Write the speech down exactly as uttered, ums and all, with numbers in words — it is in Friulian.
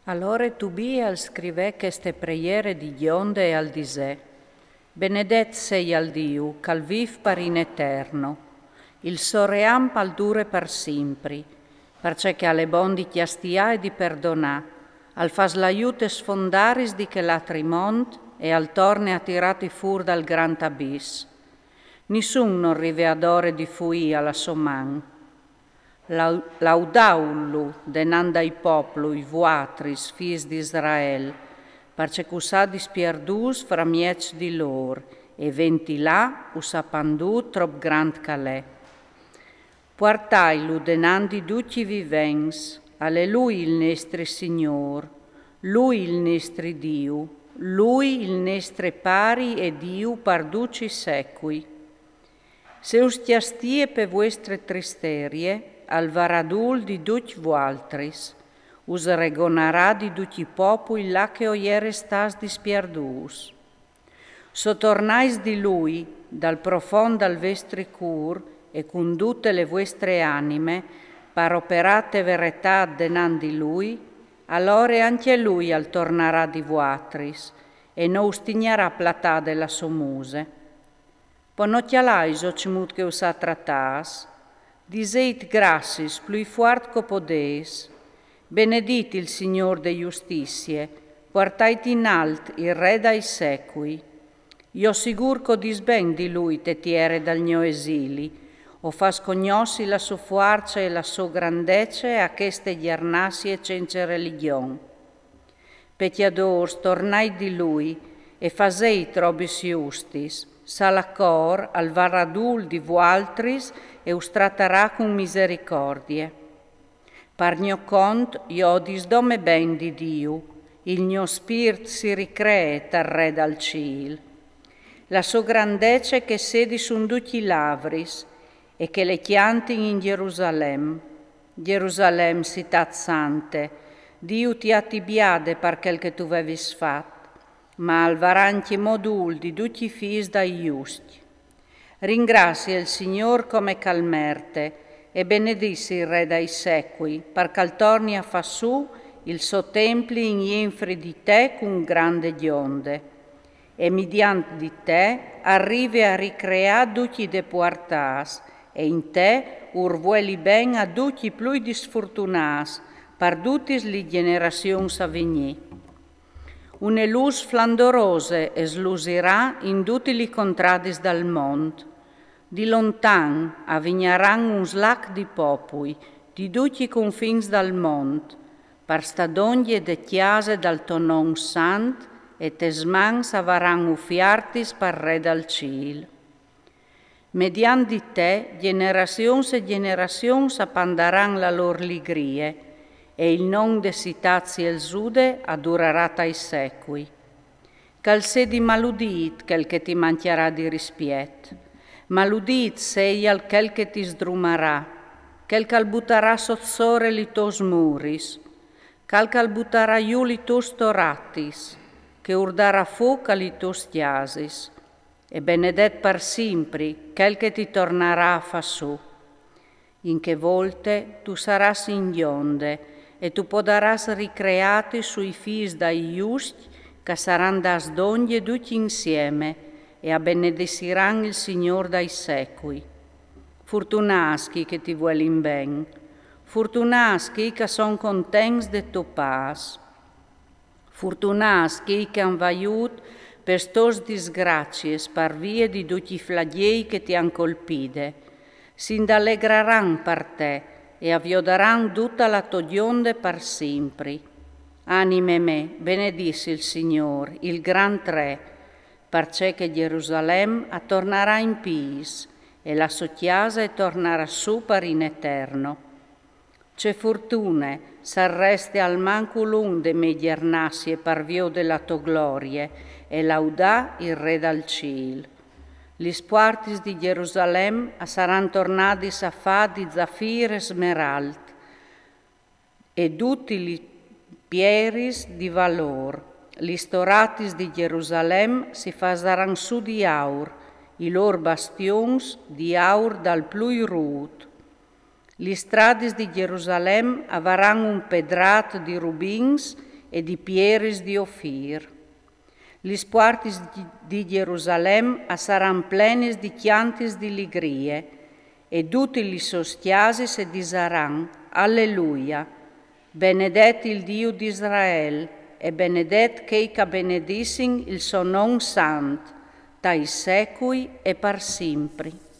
Alore Tubie al scrivè cheste preiere di gjonde e al disè: Benedet seia il Diu, ch'al vîf par in eterno. Il so reamp al dure par simpri, parcè che al è bon di cjastiâ e di perdonâ, al fâs lâ jù tes fondaris di chel altri mont e al torne a tirâti fûr dal grant abìs. Nissun nol rive adore di fuî a la sô man. Lau-, laudaullu denant dai popului, vuatris, fîs di Israel, parcè ch'us à dispierdûts framieç di lôr, e ventilà us à pandût trop grant ch'al è. Puartailu denant di ducj i vivents, al è lui il nestri Signôr, lui il nestri Diu, lui il nestre pari e Diu par ducj i secui. Se us cjastie pe vuestre tristerie, al varà dûl di ducj vualtris, us regonarà di ducj i popui là che o jere stâts dispierdûts. S'o tornais di lui, dal profont dal vestri cûr e cun dute le vuestre anime, par operâ te veretât denant di lui, alore ancje lui al tornarà di vuatris, e no us tignarà platade la sô muse. Po no cjalais o cemût che us à tratâts? Disêt graciis plui fuart ch'o podês. Benedît il Signôr de justizie, puartait in alt il Re dai secui. Jo sigûr ch'o dîs ben di lui te tiere dal gno esili, o fâs cognossi la sô fuarce e la sô grandece a cheste gjernazie cence religjon. Pecjadôrs, tornait di lui e fasêt robis justis, salacor al varà dûl di vualtris e us tratarà cun misericordie. Par gno cont, jo o dîs dome ben di Diu, il gno spirt si ricree tal Re dal cîl. La sô grandece che sedi sun ducj i lavris e che le cjantin in Gjerusalem. Gjerusalem, citât sante, Diu ti à tibiade par chel che tu vevis fat, ma al varà ancjemò dûl di ducj i fîs dai juscj. Ringrazie il Signôr come ch'al merte, e benedìs il Re dai secui, par ch'al torni a fâ sù il so templi in jenfri di te cun grande gjonde. E midiant di te al rive a ricreâ ducj i depuartâts, e in te ur vueli ben a ducj i plui disfurtunâts, par dutis li gjenerazions a vignî. Une lûs flandorose e slusirà in dutis li contradis dal mont. Di lontan a vignaran un slac di popui, di ducj i confins dal mont, par stâ dongje de cjase dal to non sant, e tes mans a varan ufiartis par Re dal cîl. Mediant di te, gjenerazions e gjenerazions a pandaran la lôr ligrie, e il non de citât cielsude a durarà tai secui. Ch'al sedi maludît chel che ti mancjarà di rispiet, maludît seial chel che ti sdrumarà, chel ch'al butarà sot sore li tôs muris, chel ch'al butarà jù li tôs toratis, che ur darà fûc a li tôs cjasis. E benedet par simpri chel che ti tornarà a fâ sù. In chê volte tu sarâs in gjonde e tu podarâs ricreâti sui fîs dai juscj, ch'a saran dâts dongje ducj insieme, e a benediciran il Signôr dai secui. Furtunâts chei che ti vuelin ben, furtunâts chei ch'a son contents de to pâs. Furtunâts chei ch'an vaiût pes tôs disgraciis par vie di ducj i flagjei che ti àn colpide. S'indalegraran par te e a viodaran duta la tô gjonde par simpri. Anime mê, benedìs il Signôr, il grant Re, parcè che Gjerusalem a tornarà in pîs e la sô cjase e tornarà sù par in eterno. Ce fortune, s'al reste almancul un de mê gjernazie par viodi la tô glorie e laudâ il Re dal cîl. Lis puartis di Gjerusalem a saran tornadis a fâ di zafîr e smeralt, e dutis lis pieris di valôr. Lis toratis di Gjerusalem si fasaran sù di aur, i lôr bastions di aur dal plui rût. Lis stradis di Gjerusalem a varan un pedrât di rubins e di pieris di Ofir. Lis puartis di, di Jerusalem a saran plenis di cjantis di ligrie, e dutis lis sôs cjasis e disaran: Alleluia! Benedet il Diu di Israel, e benedet chei ch'a benedissin il so non sant, tai secui e par simpri.